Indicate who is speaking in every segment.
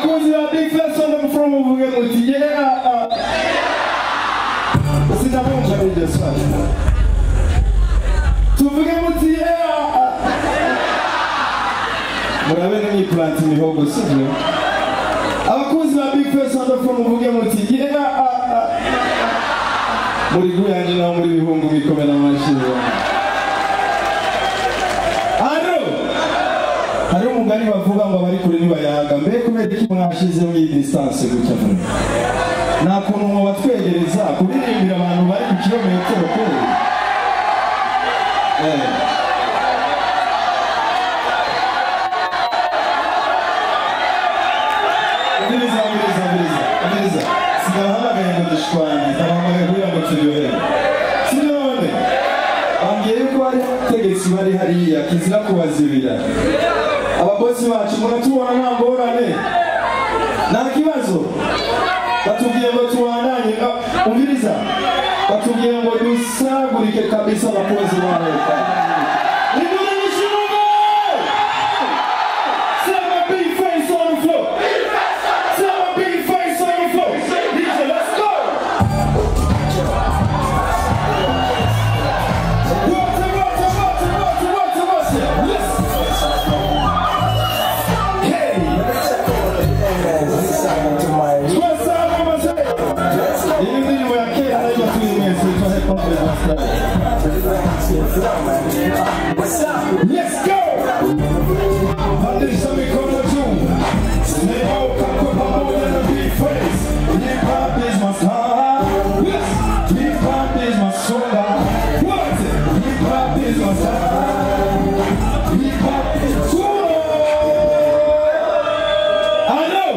Speaker 1: Abakunzi ba Big Flex on the floor muvuge muti yeah. Sinabumva iryo swali. Tuvuge muti yeah. Murabe n'imiplanti imihogo sivyo? Abakunzi ba Big Flex on the floor muvuge muti yeah. Muri guyanje naho muri bihungu bikomera amashyi. Hari umugani bavuga ngo abari kure ntibayaga. Mbe kubera iki mwashize muri distance gutya vuba? Nta kuntu mwobatwegereza kuririmbira abantu bari ku kilometero kure. Umviriza, umviriza, umviriza, umviriza. Sinabahamagaye ngo dushwane, ndabahamagaye kugira ngo turyoherwe. Sibyo none? Bambwiye yuko hari abategetsi bari hariya kizira kubazibira. Ababosi bacu muratubona nta ngorane, nta kibazo. Batubwiye ngo tubandanye, umviriza, batubwiye ngo dusagurike kabisa abakozi ba leta. Induru n'ishimugo! Sema Big Face on the floor! Sema Big Face on the floor! DJ, let's go! Water, water, water, water, water, water! Yes! Hey! Let's go! Pandisha mikono juu. Leo kako pamoja na Big Face. Hip hop is my style. Yes! Hip hop is my soul. What? Hip hop is my style. Hip hop is my soul. I know!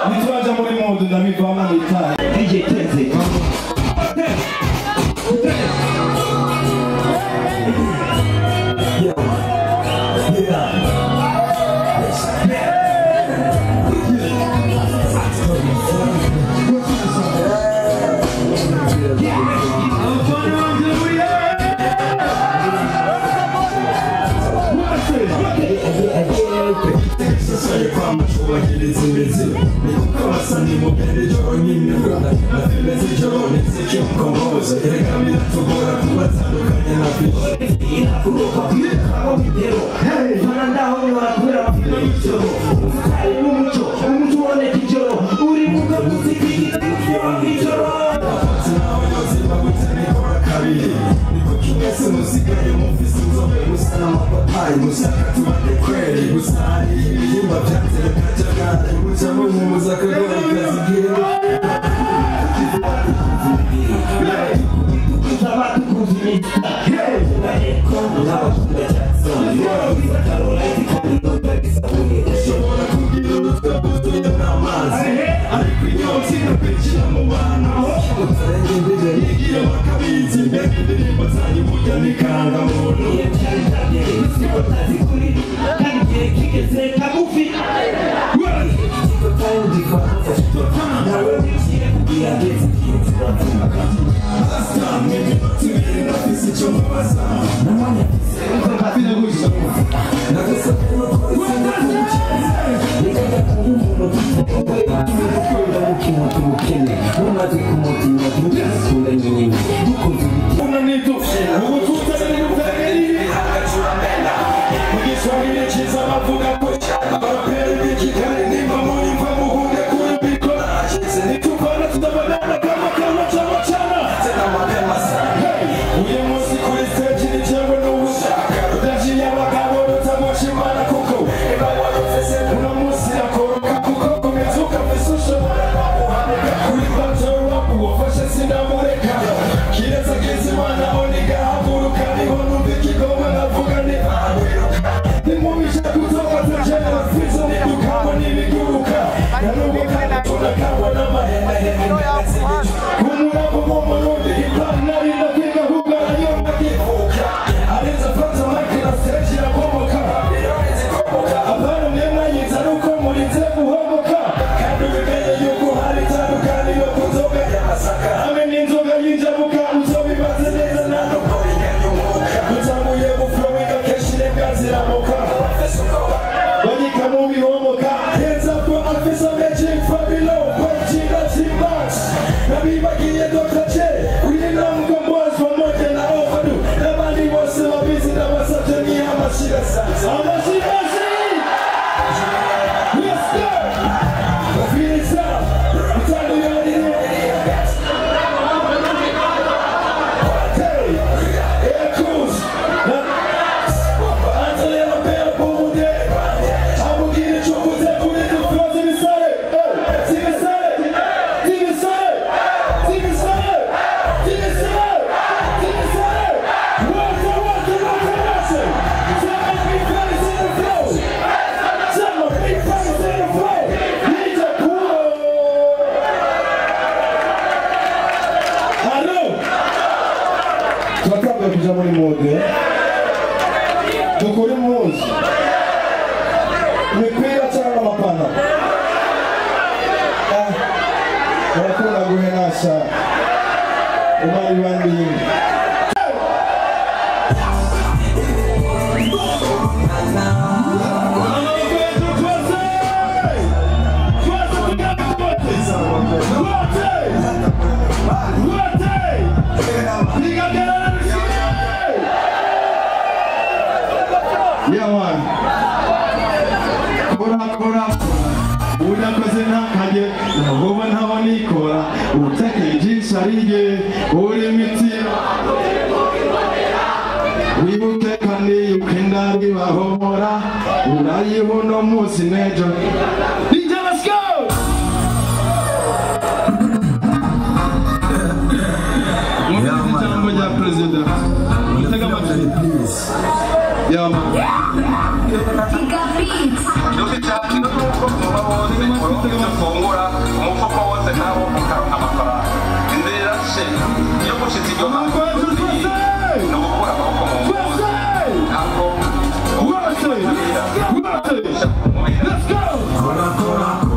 Speaker 1: Nitwaja muri modo ndabivamo nitahe.
Speaker 2: DJ Tenze.
Speaker 1: Kuko Basha umari wandi. Yeah, man. Kora kora udakoze ntakajye ntabwo ntabona nikora utekeje isharige uri miti wibuke kandi ukenda ribahomora urayibuno munsi nejo. DJ, let's go. Ijambo rya president. Tega amatwi. Yeah, man. Let's go.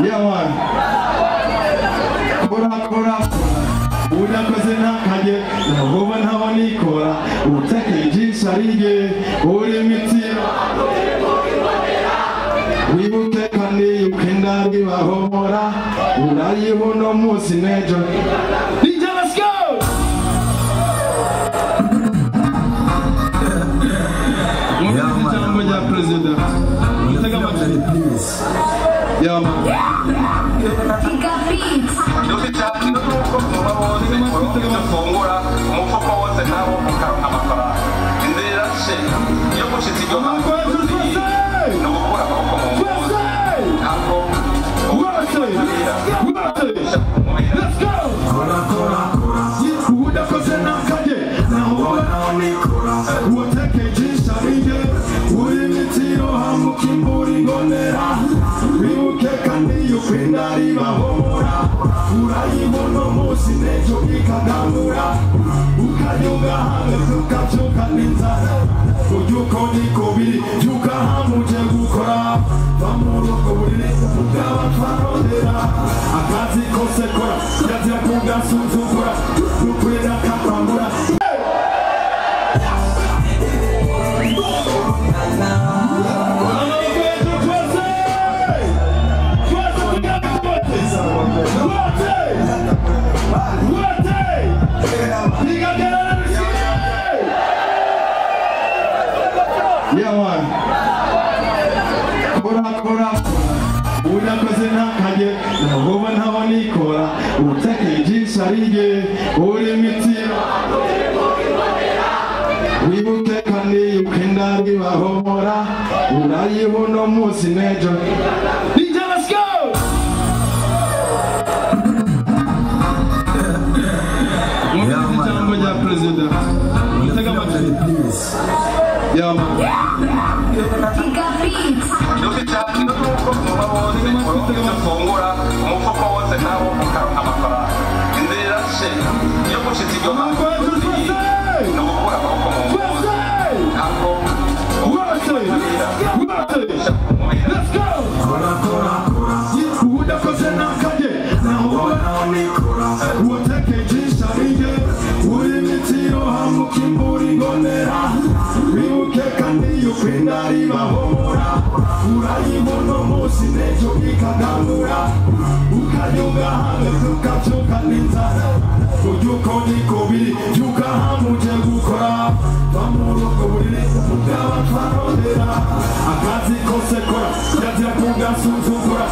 Speaker 1: Yeah, man. Kora kora udakoze ntakajye ntabwo ntabona nikora utekeje isharige uri miti wibuke kandi ukenda ribahomora urayibuno munsi nejo. DJ, let's go. Ijambo rya president. Tega amatwi. Yeah, man. Let's go. Yeah, man. Kora kora udakoze ntakajye ntabwo ntabona nikora utekeje isharige uri miti wibuke kandi ukenda ribahomora urayibuno munsi nejo. DJ, let's go. Ijambo rya president. Tega amatwi. Yeah, man. Let's go. Bazi ko sekora, kirazira kungasuzugura.